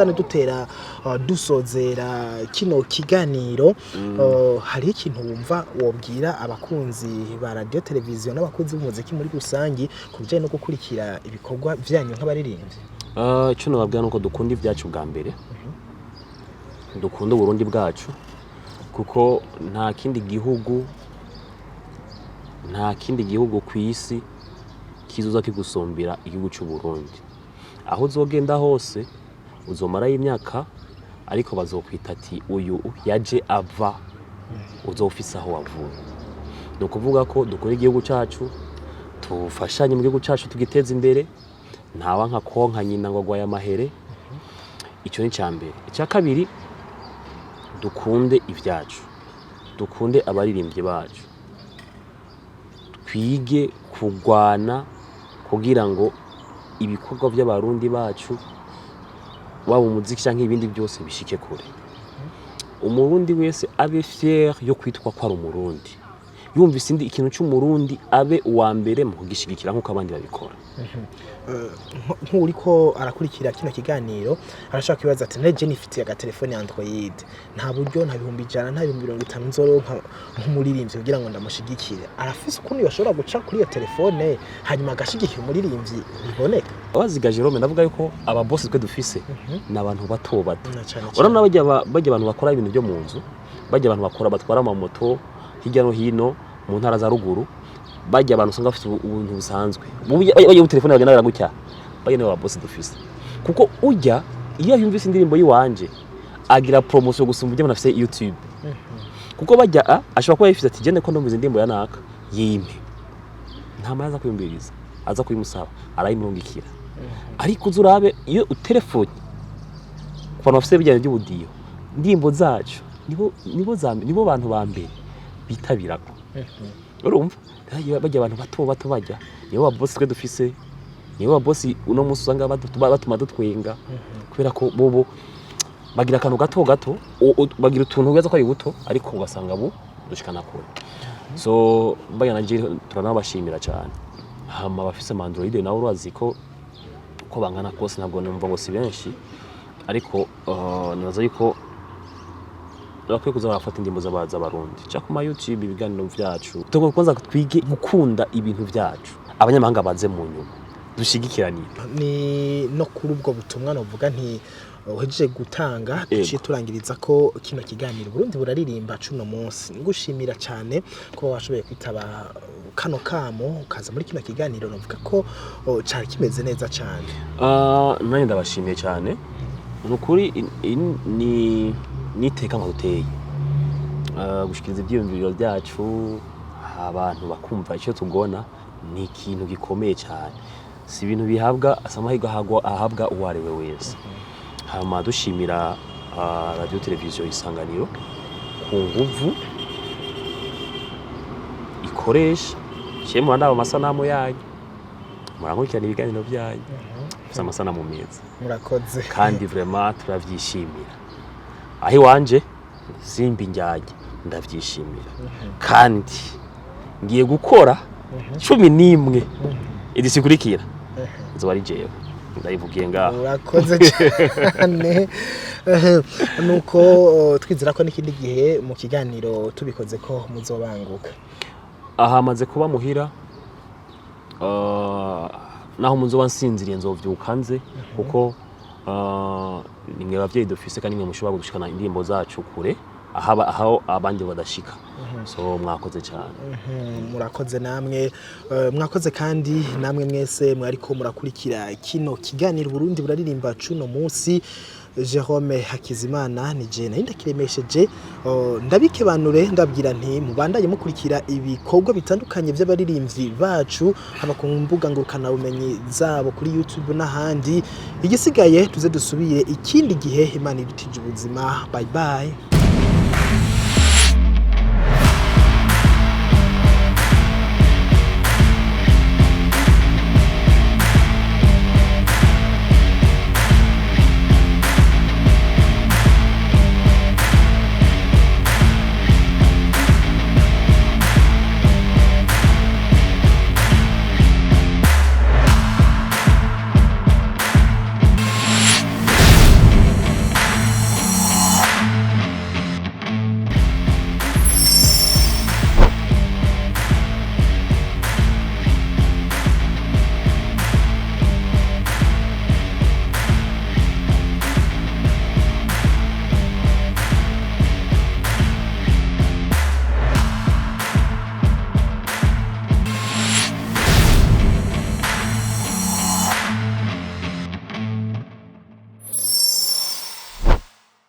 cyane dutera dusozera kino kiganiro, hariho ikintu wumva wobwira abakunzi ba radio televiziyo n'abakunzi b'umuziki muri rusangi ku bijyanye no gukurikira ibikorwa vyanyu nk'abaririmbyi? Icyo nababwira ni uko dukunda ibyacu bwa mbere, dukunda Uburundi bwacu, kuko nta kindi gihugu ku isi kizoza kigusumbira igihugu cy'u Burundi. Aho uzogenda hose, uzomarayo imyaka, ariko bazokwita ati uyu yaje ava, uzofise aho wavuye. Ni ukuvuga ko dukora igihugu cyacu, tufashanye mu gihugu cyacu, tugiteza imbere. Ntawa nka konka nyina ngo agwaye amahere. Icyo ni icya mbere. Icya kabiri, dukunde ibyacu, dukunde abaririmbyi bacu, twige kurwana kugira ngo ibikorwa by'Abarundi bacu, waba umuziki cyangwa ibindi byose, bishike kure. Umurundi wese abe fier yo kwitwa ko ari Umurundi, yumvise indi ikintu cy'Umurundi abe uwa mbere mu kugishigikira nk'uko abandi babikora. Nk'uriko arakurikira kino kiganiro arashaka kwibaza ati: "Nje nifitiye agatelefone Android, nta buryo, nta 100,000, nta 50,000 nzoronka nk'umuririmbyi kugira ngo ndamushigikire." Arafise ukuntu yoshobora guca kuri iyo telefone hanyuma agashigikira umuririmbyi biboneka? Abaziga Jerome, ndavuga yuko aba boss twe dufise ni abantu bato bato. Na cane. Urabona bajya abantu bakora ibintu byo mu nzu, bajya abantu bakora batwara amamoto hirya no hino mu ntara za ruguru, bajya abantu usanga bafite ubuntu busanzwe, bajya ku telefone bagenda gutya, bajya nibo ba boss dufise, kuko ujya iyo yumvise indirimbo yiwanje agira promotion gusumba ujya umuntu afise YouTube, kuko bajya ashobora kuba yifite ati: "Gende ko ndumvise indirimbo ya naka, yimpe." Nta mahera aza kuyumviriza, aza kuyimusaba arayimurungikira. Ariko uzi urabe iyo utelefone ku bantu bafite ibijyanye by'ubudiho, indirimbo zacu nibo bantu ba mbere bitabirako. Urumva bajya abantu bato bato, bajya nibo ba boss twe dufise, nibo ba boss uno munsi usanga batuma dutwenga, kubera ko bobo bagira akantu gato gato, bagira utuntu wibaza ko ari buto, ariko ugasanga bu dushikana kure. So bajya na je turanabashimira cyane. Hama bafise ama Android nawe urazi ko uko bangana kose, ntabwo numva ngo si benshi, ariko nibaza yuko bakwiye kuza barafata indirimbo z'Abarundi ca ku ma YouTube, ibiganiro vyacu. Tugomba kubanza twige gukunda ibintu vyacu, abanyamahanga baze mu nyuma, dushigikiranire. Ni no kuri ubwo butumwa novuga nti uhejeje gutanga Yego. duciye turangiriza ko kino kiganiro Burundi buraririmba cuno munsi. Ngushimira cyane kuba washoboye kwitaba kano kamo ukaza muri kino kiganiro. Novuga ko cari kimeze neza cyane. Nanjye ndabashimiye cyane, ni ukuri ni niteka nkaduteye gushikiriza ibyiyumviro byacu, abantu bakumva icyo tugona, ni ikintu gikomeye cyane. Si ibintu bihabwa, si amahirwe ahabwa uwo ari we wese. Hama dushimira Radio Televiziyo Isanganiro ku nguvu ikoresha. Ciye murandaba amasanamu yanyu, murankurikirana ibiganiro byanyu, bifise amasanamu meza. Murakoze. Kandi vraiment turavyishimira. Aho iwanje simba indyarya, ndavyishimira, kandi ngiye gukora 11 édition ikurikira izoba ari jewe, ndayivugiye ngaho. Urakoze cyane. Nuko twizera ko n'ikindi gihe mu kiganiro tubikoze ko muzobanguka. Aha amaze kuba muhira, naho muzoba nsinziriye nzovyuka nze, kuko nimwe bavyeyi dufise kandi nimwe mushobora gushikana indirimbo zacu kure aho abandi badashika. So mwakoze cyane. Murakoze namwe. Mwakoze kandi namwe mwese mwariko murakurikira kino kiganiro Burundi buraririmba cuno munsi. Jerome Hakizimana ni je nari ndakiremesheje. Ndabikebanure, ndabwira nti mubandanye mukurikira ibikorwa bitandukanye by'abaririmbyi bacu haba ku mbuga ngurukanabumenyi zabo, kuri YouTube n'ahandi. Igisigaye tuze dusubire ikindi gihe, Imana idutije ubuzima. Bye bye.